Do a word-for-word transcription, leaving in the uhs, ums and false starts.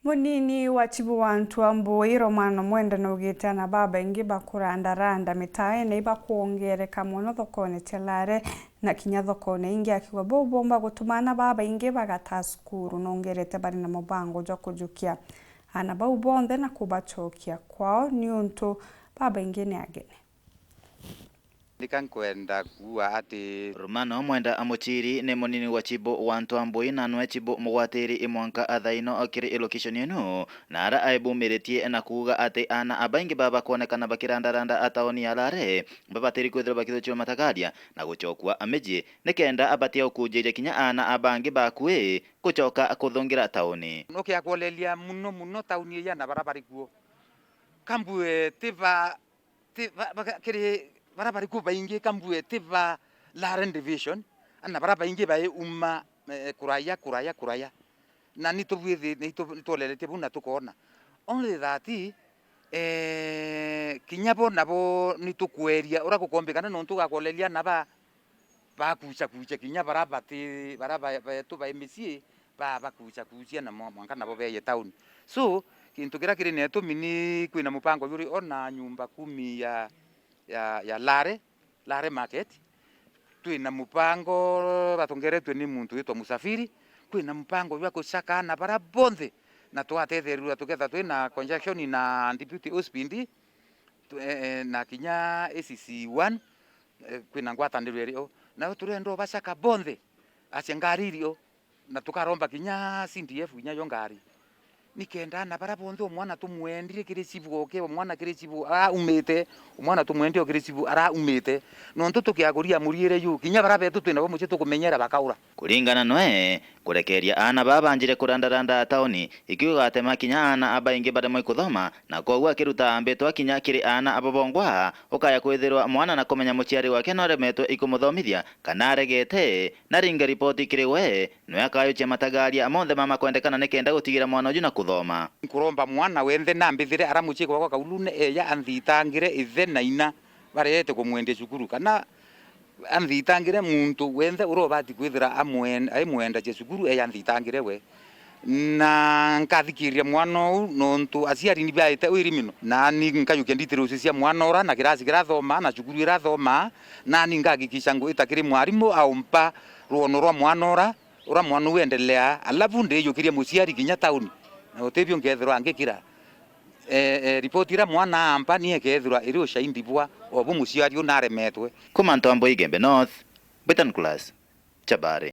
Munini wa chibu wa Ntuambui, Romano Mwenda, naugite ana babaingi bakurandaranda mitaene ibakwongereka mono thokone cia Lare na kinya thokone ingi, akiuga buu bomba gutuma ana babaingi bagataa cukuru. Nongerete bari na mubango jwa kujukia ana bau bonthe na kubachokia kwao niuntu babaingi ni ageni. Nika nkwenda kuuga ati Romano Mwenda Amuchiri ni munini wa chibu wa Ntuambui na nwe chibu mugwatiri i mwanka athaino kiri i location inu, na ara aibumiritie na kuuga ati ana abaingi baba bakwonekana bakirandaranda a tauni ya Lare babatiri kwithirwa bakithuchiwa matagaria na guchokua miji nikenda abatia gukunjiria kinya ana abangi bakui guchoka kuthungira tauni. Nukiakwoleria muno muno tauni iji ana bara bari kuo. Kambue ti ba ti, ba, ba, kiri bara bari ku baingi kambue ti ba Laren Division, ana bara baingi baiuma, eh, kuraya, kuraya, kuraya. Na ni tubwithi-, ni tu-, ni twoleretie bau na tukoona. Only that, eh, kinya bo nabo ni tukweria uria gukombikana, nontu ugakoleria ana ba, bakuchakucha kinya bara bati, bara ba, betu ba M C A, ba, bakuchakuchia na mwa-, mwanka nabo beeye tauni. So, kintu kiria kiri na itumi ni kwina mupango juri ona nyumba kumi ya, ya, ya Lare, Lare Market. Twina mupango batongeretwe ni muntu witwa Musafiri. Kwina mupango jwa kuchaka ana bara bonthe. Na twatetherirwa tuketha twina conjunction na Deputy Ospindi, tu-, eh, eh, na kinya A C C one, eh, kwina ngwataniro irio. Nao turenda ubachaka bonthe. Acia ngari irio. Na tukaromba kinya C D F kinya yo ngari. Nikenda ana bara bonthe, o mwana tumwendire kiri chibu oke, o mwana kiri chibu araumite, o mwana tumwendire o kiri chibu araumite. Nontu tukiaguria muriire yu, kinya bara betu twinabo mucii tukumenyera bakaura. Kuringana noe, kurekeria aana baa banjire kurandaranda tauni, ikio igatema kinya aana abaingi baremwe kuthoma, na kwoguo akiruta mbitwa kinya kiri aana abo bongwa, ukaya kwithirwa mwana na kumenya muciari wake noremetwe ikumuthomithia, kana aregete, na ringe ripoti kiri we, nwe akayuchia matagaria monthe mama kwendekana nikenda gutigira mwana uju na kuthoma. Nkuromba mwana wenthe na mbithire ara mucii gwakwa Kaulune eja anthitangire ithe na ina barete kumwendia cukuru, kana anthitangire muntu wenthe uria ubati kwithira amwen-, aimwenda cia cukuru, eja anthitangire we. Na nkathikiriria mwana uu, nontu aciari ni baite wiri mino. Nani nkajukia details cia mwana ura na kirasi kiria athomaa na cukuru iria athomaa, nani ngahakikisha ngwita kiri mwarimu aumpa rwono rwa mwana ura, ura mwana uu endelea, alafu ndijukirie muciari kinya tauni. Na utibio nkethirwa ngikira. Eh, eh, ripoti iria mwana aampa ni ekeethirwa iri ushahidi bwa obu muciari uu naremetwe. Kuma Ntombwe Igembe North, Brighton Class, Chabari.